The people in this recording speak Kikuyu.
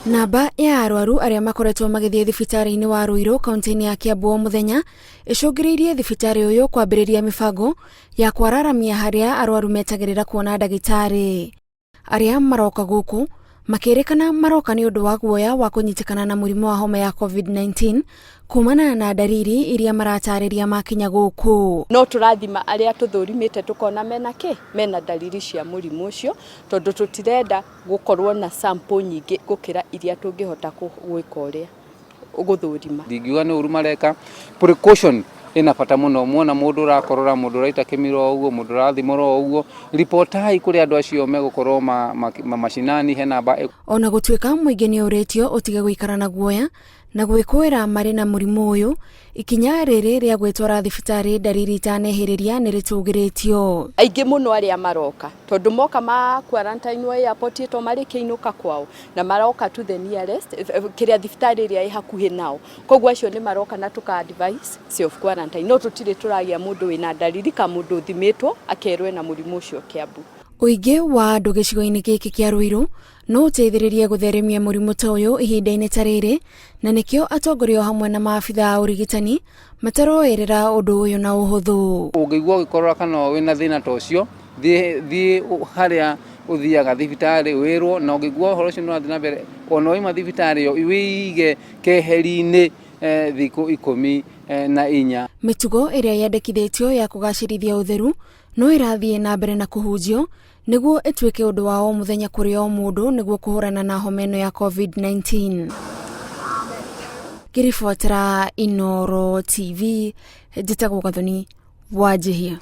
Namba ya arwaru arĩa makoretwo magĩthiĩ thibitarĩ-inĩ wa Ruiru kaunti-inĩ ya Kiambu o mũthenya ĩcũngĩrĩirie thibitarĩ ũyũ kwambĩrĩria mĩbango ya kwararamia harĩa arwaru metagĩrĩra kuona ndagĩtarĩ. Arĩa maroka gũkũ makĩrĩkana maroka nĩ ũndũ wa guoya wa kũnyitĩkana na mũrimũ wa homa ya COVID-19 kumana na ndariri iria maratarĩria makinya gũkũ. No tũrathima arĩa tũthũrimĩte tũkona mena kĩ mena ndariri cia mũrimũ ũcio tondũ tũtirenda gũkorwo na sample nyingĩ gũkĩra iria tũngĩhota gwĩka ũrĩa gũthũrima. Ndingiuga nĩ ũru mareka, precaution ĩna bata mũno, muona mũndũ ũrakorora, mũndũ ũraita kĩmira o ũguo, mũndũ ũrathimũra o ũguo, ripotai kũrĩ andũ acio megũkorwo ma macinani, he namba. Ona gũtuĩka mũingĩ nĩ ũrĩtio ũtige gũikara na guoya na gwĩkũĩra marĩ na mũrimũ ũyũ, ikinya rĩrĩ rĩa gwĩtwara thibitarĩ ndariri itanehĩrĩria nĩ rĩtũgĩrĩtio. Aingĩ mũno arĩa maroka tondũ moka ma quarantine airport to marĩkia inũka kwao na maroka to the nearest kĩrĩa thibitarĩ ĩrĩa ĩ hakuhĩ nao, koguo acio nĩ maroka na tũka advise self quarantine, no tũtirĩ tũragĩa mũndũ wĩna ndariri kana mũndũ ũthimĩtwo akerwo ena mũrimũ ũcio Kiambu. Ũingĩ wa andũ gĩcigo-inĩ gĩkĩ kĩa Ruiru no ũteithĩrĩrie gũtheremia mũrimũ ta ũyũ ihinda-inĩ ta rĩrĩ, na nĩkĩo atongoria o hamwe na maabitha a ũrigitani mataroerera ũndũ ũyũ na ũhũthũ. Ũngĩigua ũgĩkorora kana wĩna thĩna ta ũcio, thiĩ thiĩ harĩa ũthiaga thibitarĩ wĩrwo, na ũngĩigua ũhoro ũcio nĩ ũrathiĩ na mbere, ona wauma thibitarĩ ĩyo wĩige keheri-inĩ thikũ 14. Mĩtugo ĩrĩa yendekithĩtio ya kũgacĩrithia ũtheru no ĩrathiĩ na mbere na kũhunjio nĩguo ĩtuĩke ũndũ wa o mũthenya kũrĩ o mũndũ nĩguo kũhũrana na homa ĩno ya COVID-19. Ngĩribotera Inooro TV, njĩtagwo Gathoni Wanjihia.